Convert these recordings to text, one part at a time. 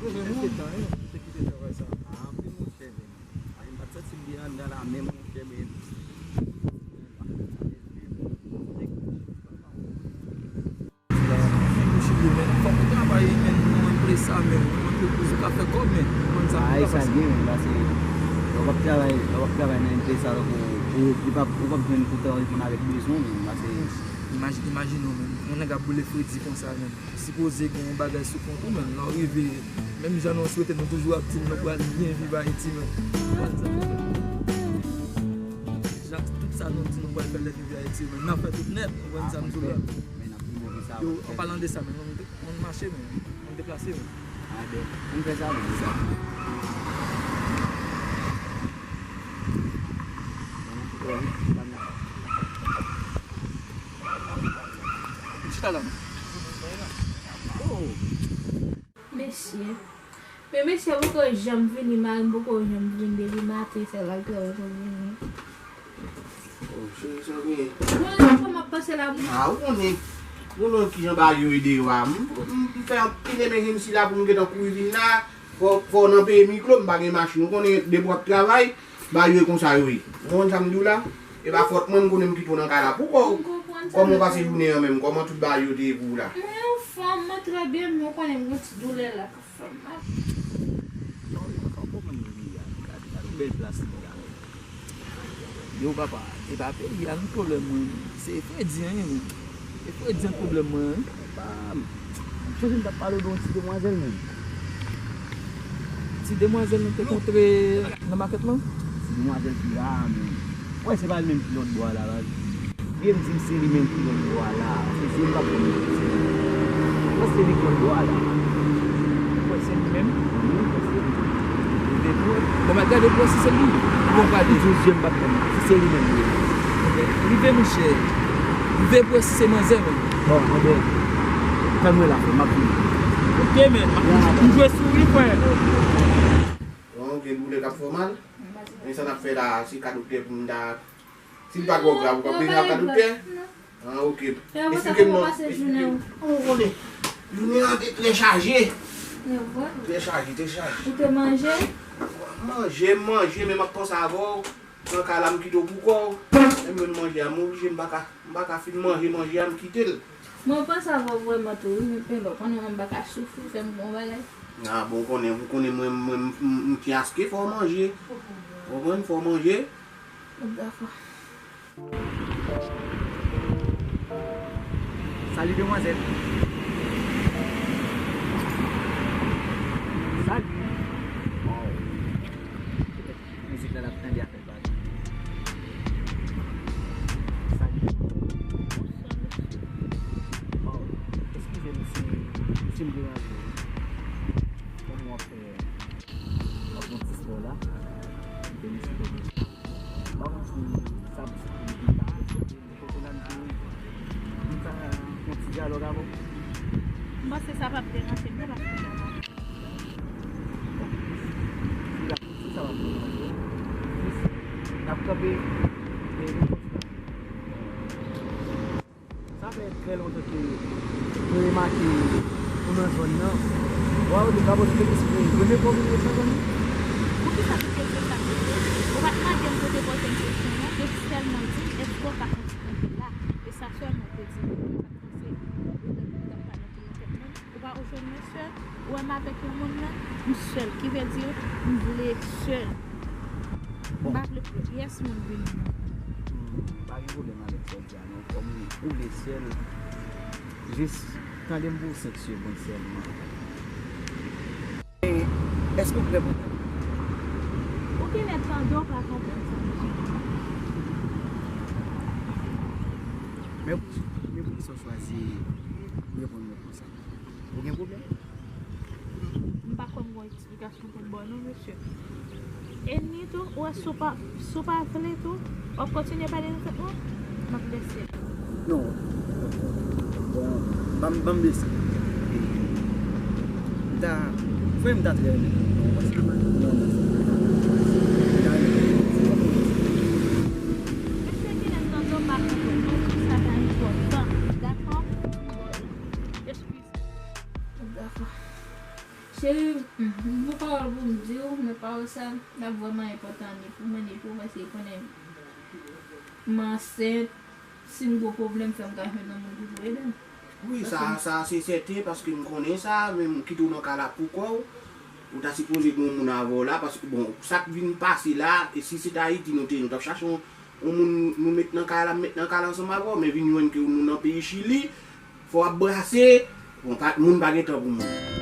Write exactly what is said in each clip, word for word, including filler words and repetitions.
Kèlke tan, wi, m te kite travay sa. Ah, wi, monchè, men. Ay, m pa t santi m byen anndan la menm, monchè, men. Fòk ou travay, men, nan antrepriz ou ka fè kòb, men. Ou konn sa, ou ka fè sa. Lè w ap travay, lè w ap travay nan antrepriz sa, ou, ou, ou p ap, ou p ap jwenn kontan reponn avèk bezwen w, men, paske imaj-, imajine w, men, yon nèg ap boule fredi konsa, men. Sipoze gen yon bagay sou kont ou, men, lè w rive, menm jan nou swete, nou toujou ap di nou pral byen viv Ayiti, men. Jan tout sa nou di nou pral fè lè n rive Ayiti, men, n ap fè tout nèt, ou konn sa m di w la. Yo, an palan de sa, men, nou, nou mache, men, nou deplase, men. Ah, ben, ann fè sa, men. Chita la. Oh. Mesye. Men mesye poko janm vini, mari m poko janm vini depi maten, sèl al travay pou l vini. Oh, cheri, sa w genyen? Mwen la, kòman m ap pase la, mwen? Ah, ou konnen. Ou konnen kijan bagay yo ye deyò a. M, m, m fè anpil emejensi la pou m gentan kouri vin la. Fò, fò w nan peyi miklo, m pa gen machin. Ou konnen depi w ap travay, bagay yo ye konsa yo ye. Ou konprann sa m di w la? E pa fòt mwen, m konnen m kite w nan kay la. Poukò, kòman w pase jounen an menm? Kòman tout bagay yo te ye pou ou la? Mwen anfòm, mwen trè byen, men ou konnen m gen ti doulè la. Anfòm, mwen. Non, li pa fò kòman li ye a. Gade, gade yon bèl plas li ye a. Yo, papa, e pa peyi a, nou pwoblèm mwen. Se fredi, an, men. Se fredi, an, pwoblèm mwen, wi. Papa, m sonje m t ap pale w de yon ti demwazèl, men. Ti demwazèl nou te kontre nan makèt lan? Ti demwazèl ki la a, men. Ou wè, se pa li menm ki lòt bò a la, baz. Vye m di m se li menm ki lòt bò a la. Se, se li m p ap pran. Mwen se li ki lòt bò a la. Ou wè se li menm? Wi, mwen se li. Bon, m al gade pou wè si se li. Bon, gade. Di w zye m p ap pran. Si se li menm, wi. Rive, monchè. Rive pou wè si se manzè, men. Bon, anben. Fè m wè la, frè, m ap vini. Ok, men. M ap toujou jwe sou li, frè. Bon, gen doulè k ap fè w mal? Men sa n ap fè la, se ka doktè pou m ta Si l pa twò grav, ou p ap bezwen al ka doktè? Ah, ok. Esplike m non. Esplike m. Ou konnen, jounen an te trè chaje. Trè chaje, trè chaje. Ou te manje? Manje, m manje, men m ap panse avè w. Nan kay la, m kite w pou kò w. Menm manje a, m oblije, m pa ka, m pa ka fin manje, manje a, m kite l. Mwen panse avè w vrèman tou, wi, men Penlo, konnen mwen m pa ka soufri, fè m bon bagay. Ah, bon, konnen, ou konnen mwen, mwen, m, m, m ti aske, fò w manje. Ou konprann, fò w manje. Dakò. Salut, demwazèl. Salut. Wow. Petèt mizik la n ap tande a fè l pale. Salut. Wow. Eskize m si, si m deranje w. Kòman w ap fè? Ap yon ti spò la. M felisite w. M pa konn si sa, m ta aksepte pou m ta fè sòti, men kote la m te ye, m ta fè yon ti dyalòg avè w. M panse sa p ap deranje m non, paske m pa Si la, si sa p ap deranje w, jis n ap kanpe, e nou kontinye. Sa fè trè lontan ke mwen remake ou nan zòn nan. Wa ou di pa pote te espre premye fwa ou vin nan zòn nan? Poukisa se kesyon sa m poze? Ou pa t mande m pou te poze m kesyon an, ou sèlman di m, èske w pa santi konte la? E sa sèlman ou te di m. Sa k pase, ou te, ou t ap pale anpil nan tèt mwen. Ou pa jwenn mwen sèl, ou wè m avèk yon moun nan, m sèl. Ki vle di, m vle sèl. M pa vle pyès moun vini non. Hmm, pa gen pwoblèm avèk sa w di a non. Kòm ou vle sèl, jis tande m pou senk segonn sèlman. E, èske w prè pou tande? Ou genlè tande, w pa konprann sa m di. Men, men poukisa w chwazi reponn mwen konsa? Ou gen pwoblèm? M pa kwè m gon eksplikasyon pou m ba w non, mesye. E ni tou, ou wè, si w pa, si w pa vle tou, w ap kontinye pale nan tèt mwen, m ap lese. Non. Bon, ban m, ban m lese. M ta, frè m ta trè renmen. Non, non. M ta renmen. Mesye, genlè m tande w pa konprann mwen, sa ta enpòtan. Dakò? Eskize. Dakò. Cheri, Di w, men pawòl sa, l ap vrèman enpòtan ni pou mwen, ni pou w, paske konnen m ansent, si m gwo pwoblèm, fè m ka jwenn yon moun ki pou ede m. Wi, sa, sa se sèten, paske m konnen sa, men m kite w nan ka la pou kò w. Ou ta sipoze gen yon moun avè w la, paske, bon, sa k vin pase la, e si se t Ayiti nou te ye, nou t ap chache yon, yon moun nou met nan ka la, m met nan ka la ansanm avè w, men vin jwenn ke nou nan peyi Chili, fò w ap brase, bon, pa, moun pa gen tan pou moun.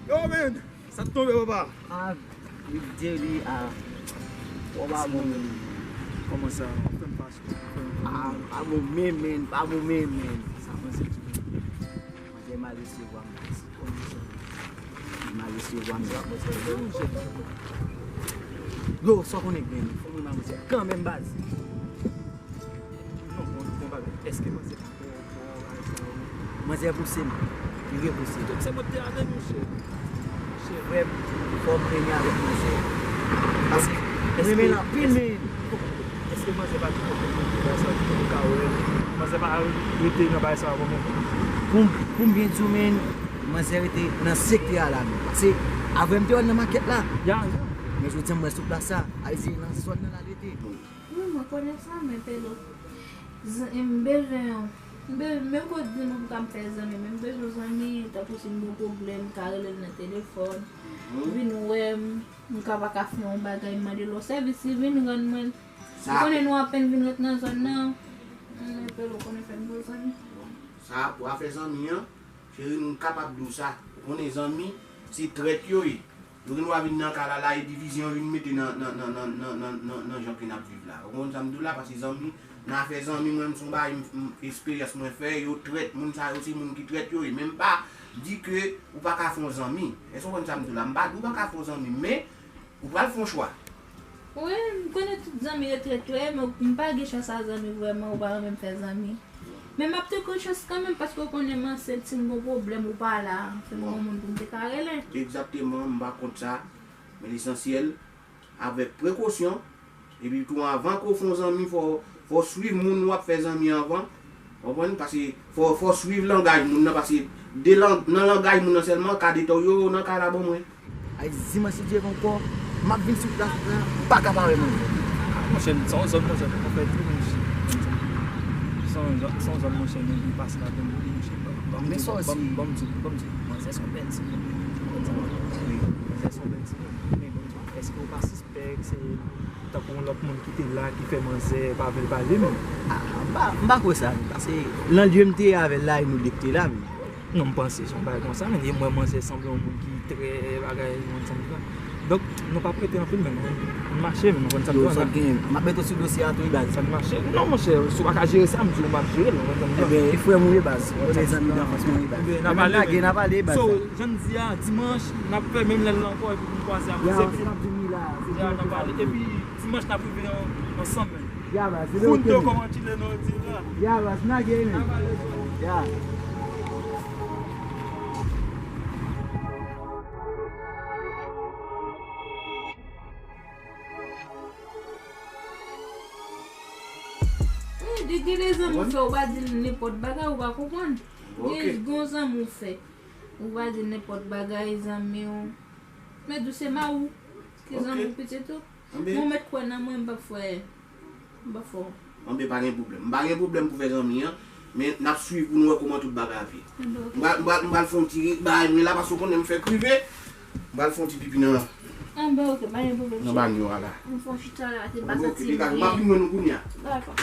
Yo, men, sa t tonbe, papa. Ah, li di li, ah, papa, bon, men. Kòman sa? Ou fè m fache. Ah, pa bon, men, men, pa bon, men, men. Sa mwen se tou. Manzè mal resevwa m, baz. Mal resevwa m. Yo, sa w konnen k gen, fò mwen manzè kanmenm, baz. Non, bon, bon bagay. Èske manzè pa bon, bon, bagay sa yo? Manzè pouse m. Li repouse m. Tout se mwen te avè l, monchè. Monchè. Frè m, fò m renmen avèk manzè. Paske mwen renmen l anpil, men. Èske manzè pa te konprann mwen te bagay sa yo, ki te ka wè? Manzè pa rete nan bagay sa yo, bon, pou, pou m byen di w, men, manzè rete nan sektè a la, men. Paske avè m te wè l nan makèt la. Ya, ya. Men jodi a, m wè l sou plas sa. Ayiti, nan zòn nan la, l rete. Wi, mwen konnen sa, men Pelo, zan-, m bezwen, m be-, menm kote di nou pou ka m fè zanmi, men m bezwen zanmi, tankou si m gen pwoblèm, m ka rele l nan telefòn, vin wè m, m ka pa ka fè yon bagay, m mande l yon sèvis, li vin rann mwen. M konnen nou apèn vin ret nan zòn nan, men Pelo konnen fè m bon zanmi. Sa, pou afè zanmi an, cheri, m kapab di w sa. Ou konnen zanmi, se trèt yo ye. Yo gen dwa vin nan ka la, la e divizyon vin mete nan, nan, nan jan ke n ap viv la. Ou konprann sa m di w la? Paske zanmi, nan afè zanmi, mwen, m se yon bagay, m, m, esperyans mwen fè, yo trèt, moun sa yo se moun ki trèt yo ye. Men m pa di ke ou pa ka fè yon zanmi. Èske w konprann sa m di w la? M pa di w pa ka fè yon zanmi, men ou pral fè yon chwa. Wi, m konnen tout zanmi yo trèt yo ye, men m pa gen chans a zanmi vrèman, ou pa renmen m fè zanmi. Men m ap te pran chans kanmenm, paske w konnen m ansent, si m gon pwoblèm, ou pa la, fè m gon moun pou m te ka rele. Egzakteman, m pa kont sa. Men lesansyèl, avèk prekosyon, epi tou anvan ke w fè yon zanmi, fò, fò w swiv moun w ap fè zanmi anvan. Konprann? Paske fò, fò w swiv langaj moun nan, paske de lang-, nan langaj moun nan sèlman, ka detò yo nan ka la ban mwen. Ay, dimanch, si Dye vle ankò, m ap vin sou plas la, m pa ka pa wè moun. Monchè, se yon zòn, monchè, pou fè tou, monchè. Se yon zòn, se yon zòn, monchè, nou vin pase ladan, monchè. Ban m di w, ban m di w, ban m di w, manzè se yon bèl timoun. Manzè se yon bèl timoun. Men ban m di w, èske w pa sispèk se tankou yon lòt moun ki te la, ki fè manzè pa vle l pale, men? Ah, m pa, m pa kwè sa, paske nan lye m te ye avè l la, e nou de k te la, men. Non, m panse se yon bagay konsa, men, e m wè manzè sanble yon moun ki trè bagay, yon moun sanble sa. Donk, nou p ap rete anpil, men, nou, nou mache, men, nou konn sa n... Yo, sa gen, m ap mete w sou dosye a tou, wi, baz. Sa n mache. Non, monchè, si w pa ka jere sa, m di w m ap jere l, ou konprann sa m di w la. Ebyen, e frè m ou ye, baz. Ou konnen zanmi nan fòs mwen ye, baz. Ebyen, n a pale, men. N a pale, baz. So, jan n di a, dimanch, n ap fè menm lè l la ankò, epi pou n kwaze avè w. Ya, se n ap vini la. Ya, n a pale. Epi, dimanch, n ap rive an-, ansanm, men. Ya, baz, se oke, men. Punto, kòman Chile nou di la. Ya, baz, n a gen, men. N a pale, so. Ya. Wi, de gen de zanmi w fè, ou pa di l nenpòt bagay, ou pa konprann. Ok. Gen, gen zanmi w fè, ou pa di l nenpòt bagay, zanmi w. Men di w se mari w ki zanmi w pitit ou. Anben. Mwen mèt kwè nan mwen, m p ap fè, m p ap fè w. Anben, pa gen pwoblèm. M pa gen pwoblèm pou fè zanmi an, men n ap swiv pou nou wè kòman tout bagay ap ye. Anben, ok. M pral, m pral, m pral fè yon ti bagay mwen la, paske w konnen m fèk rive. M pral fè yon ti pipi nan... Anben, ok, pa gen pwoblèm, cheri. Nan banyo a la. M fè yon chita la, se pa santi m byen. Anben, ok, degaj, m ap vin wè nou kounye a. Dakò.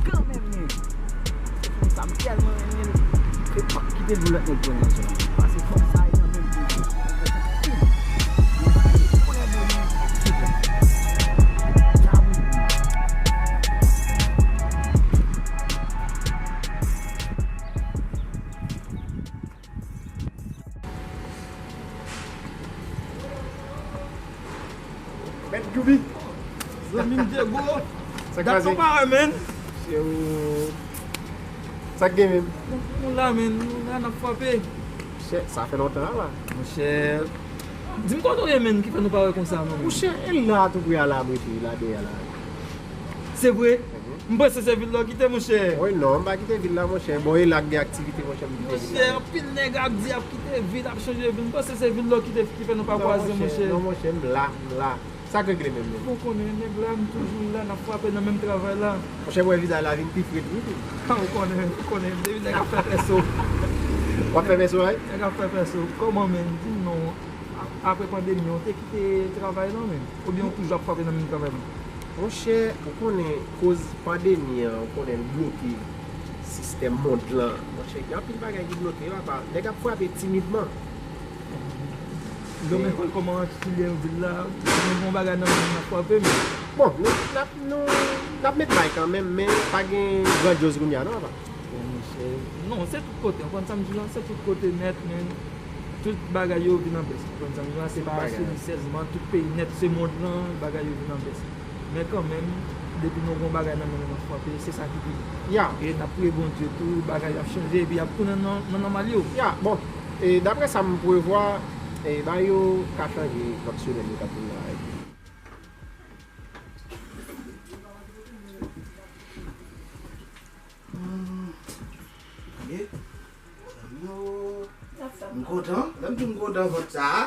Kanmenm, men. Fanm sa, m tèlman renmen l. E p ap kite l pou lòt nèg pran nan zòn. Paske fanm sa, e nan menm kote. Premye moun, tout la. Diabou. Joubi. Zanmi m Diego. Sa k pase? Dat nou pa wè, menn. Monchè, ou, sa k gen menm? Nou la, menn. Nou la, n ap frape. Monchè, sa fè lontan la. Monchè, di m kote w ye, menn, ki fè nou pa wè konsa, menn? Monchè, e la tou pre a la, m rete la dèyè la. Se vre? Mhm. M panse se vil la w kite, monchè. Wi, non, m pa kite vil la, monchè. Bon, e la k gen aktivite, monchè, m kite vil la. Monchè, anpil nèg ap di y ap kite vil, ap chanje vil. M panse se vil la w kite ki fè nou pa kwaze, monchè. Non, monchè, m la, m la. Sa k regle menm, menm? Bon, ou konnen, nèg la, m toujou la, n ap frape nan menm travay la. Monchè, m wè vizaj la vin pi fre tou, wi. A, ou konnen, ou konnen, depi nèg ap fè pèso. W ap fè pèso, wi? Nèg ap fè pèso. Kòman, menn? Di m non, a-, apre pandemi an, ou te kite travay la, menn? Oubyen ou toujou ap frape nan menm travay la? Monchè, ou konnen koz pandemi an, ou konnen l bloke sistèm mond lan. Monchè, gen anpil bagay ki bloke, papa. Nèg ap frape timidman. Domen, kòman kilè yo di l la, nou gen yon bagay nan men n ap frape, men. Bon, nou, n ap, nou, n ap met bay kanmenm, men pa gen grandyoz kounye a, non, papa? Bon, monchè, non, se tout kote, w konn sa m di w la, se tout kote nèt, men tout bagay yo vin an bès, w konn sa m di w la, se pa sèlman tout peyi nèt, se mond lan, bagay yo vin an bès. Men kanmenm, depi nou gen yon bagay nan men nou, n ap frape, se sa ki pi bon. Ya. E n ap priye Bondye tou, bagay yo ap chanje, epi y ap tounen nan, nan nòmal yo. Ya, bon, e daprè sa m prevwa, e bagay yo ka chanje lòt semèn yo k ap vin la, e. Hmm. Tande? Zanmi yo, m kontan. Lè m di m kontan vant sa a,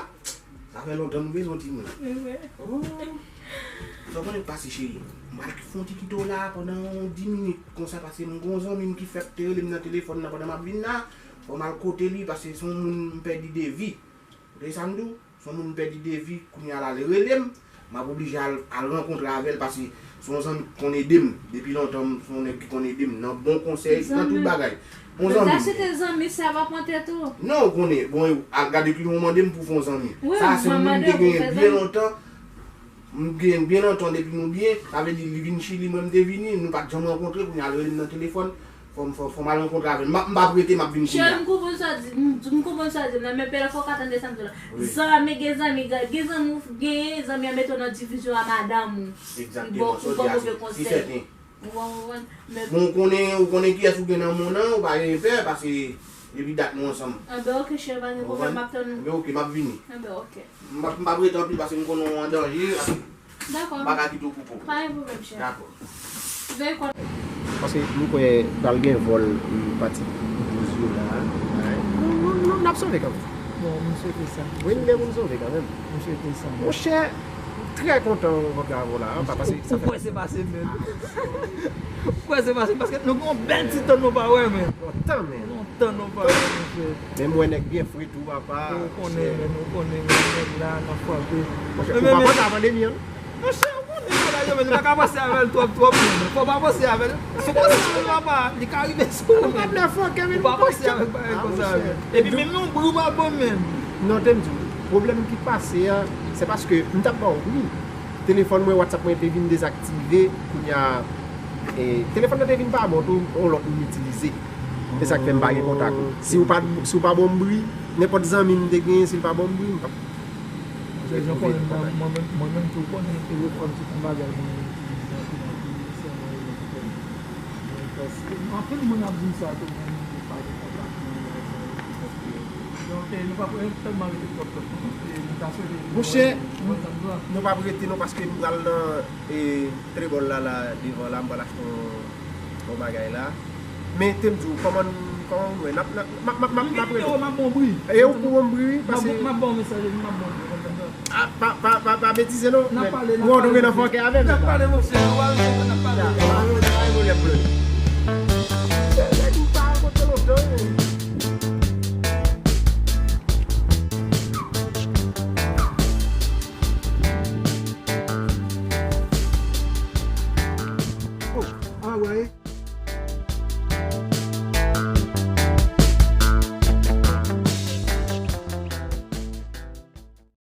sa fè lontan nou bezwen timoun. Wi, wi. Oh. Sa w konnen k pase, cheri? M pral fè yon ti kite w la pandan yon dis minit konsa, paske m gen yon zanmi m ki fèk te rele m nan telefòn nan pandan m ap vin la. Fò m al kote li, paske se yon moun m pèdi de vi. Ou tande sa m di w? Se yon moun m pèdi de vi, kounye a la, li rele m. M ap oblije al, al rankontre avè l, paske se yon zanmi ki konn ede m. Depi lontan, m, se yon nèg ki konn ede m nan bon konsèy, nan tout bagay. Yon zanmi m. Zanmi. Sa se te zanmi, sa pa pran tèt ou. Non, ou konnen, bon, al gade kilè w mande m pou fè yon zanmi. Wi, sa se moun m te genyen byen lontan. M genyen byen lontan depi nou byen, sa vle di li vin Chili, mwen m te vini, nou pa t janm rankontre, kounye a l rele m nan telefòn. Fò m, fò, fò m al rankontre avè l. M ap, m p ap rete, m ap vin kounye a. Cheri, m konprann sa w di, m, m konprann sa w di m nan, men pèlfwa w ka tande sa m di w la. Wi. Zanmi gen zanmi, gen, gen zanmi w genyen, zanmi an mete w nan divizyon a madanm ou. Egzakteman, sa w di a, se sèten. Ou konprann, ou konprann, men. Bon, ou konnen, ou konnen kiyès ou gen nan mond lan, ou pa gen pè, paske depi dat nou ansanm. Anben, oke, cheri, pa gen pwoblèm, m ap tann ou. Anben, oke, m ap vini. Anben, oke. M p ap, m p ap rete anpil paske m konnen w an danje. Dakò. M pa ka kite w pou kòm. Pa gen pwoblèm, chè. Dakò. Veye kò. Paske m kwè pral gen vòl, e, pati douz yo la. Nou, nou, nou, n ap sove kanmenm. Bon, m swete sa. Wi, n gen pou n sove kanmenm. M swete sa. Monchè, m trè kontan rankontre avè w la, papa, paske sa fè. Ou kwè se pase, men. Ou kwè se pase, paske nou gen yon bèl ti tan nou pa wè, men. Lontan, men. Lontan nou pa wè, monchè. Men m wè nèg byen fre tou, papa. Ou konnen, men, ou konnen, men, nèg la, n ap frape. Monchè, ou pa panse a pandemi an? Monchè, ou konnen bagay yo, men, nou pa ka panse avè l twòp, twòp, men. Fò w pa panse avè l. Si w panse avè l, papa, li ka rive sou ou, men. Ou pa panse avèk bagay konsa, men. Epi menm yon bri ou pa ban m, men. Non, te m di w, pwoblèm ki pase a, se paske m t ap ba w bri. Telefòn mwen, WhatsApp mwen te vin dezaktive, kounye a, e, telefòn nan te vin pa bon tou, yon lòt moun itilize. Se sa k fè m pa gen kontak ou. Si w pa, si w pa ban m bri, nenpòt zanmi m te genyen, si l pa ban m bri, m p ap. Monchè, jan konnen mwen, mwen menm, mwen menm tou konnen telefòn se yon bagay mwen itilize anpil, anpil, se yon rezon ki fè m, mwen panse, anpil moun ap di m sa tou, mwen menm tou pa gen kontak mwen, bagay sa yo, se paske, donk, e, nou p ap tèlman rete twòp, twòp, non, e, nou ta swete nou wè, nou kontan nou la. Monchè, nou p ap rete non, paske m pral nan, e, Trébòl la, la, devan la, m pral achte yon, yon bagay la. Men te m di w, kòman, kòman nou wè, n ap, n ap, m ap, m ap, m ap, m ap rele. M ap bon bri. E ou pou bon bri, paske m ap, m ap ba w mesaj, m ap bon bri, konprann sa. A, pa, pa, pa, pa betize non. N ap pale, n ap pale. Ou antre nan fòkè avè m. N ap pale, monchè, ou pa bezwen, n ap pale. Ya, pa gen pwoblèm, pa gen pwoblèm. Se nèg m pa rankontre lontan, wi. Oh, ah ouais.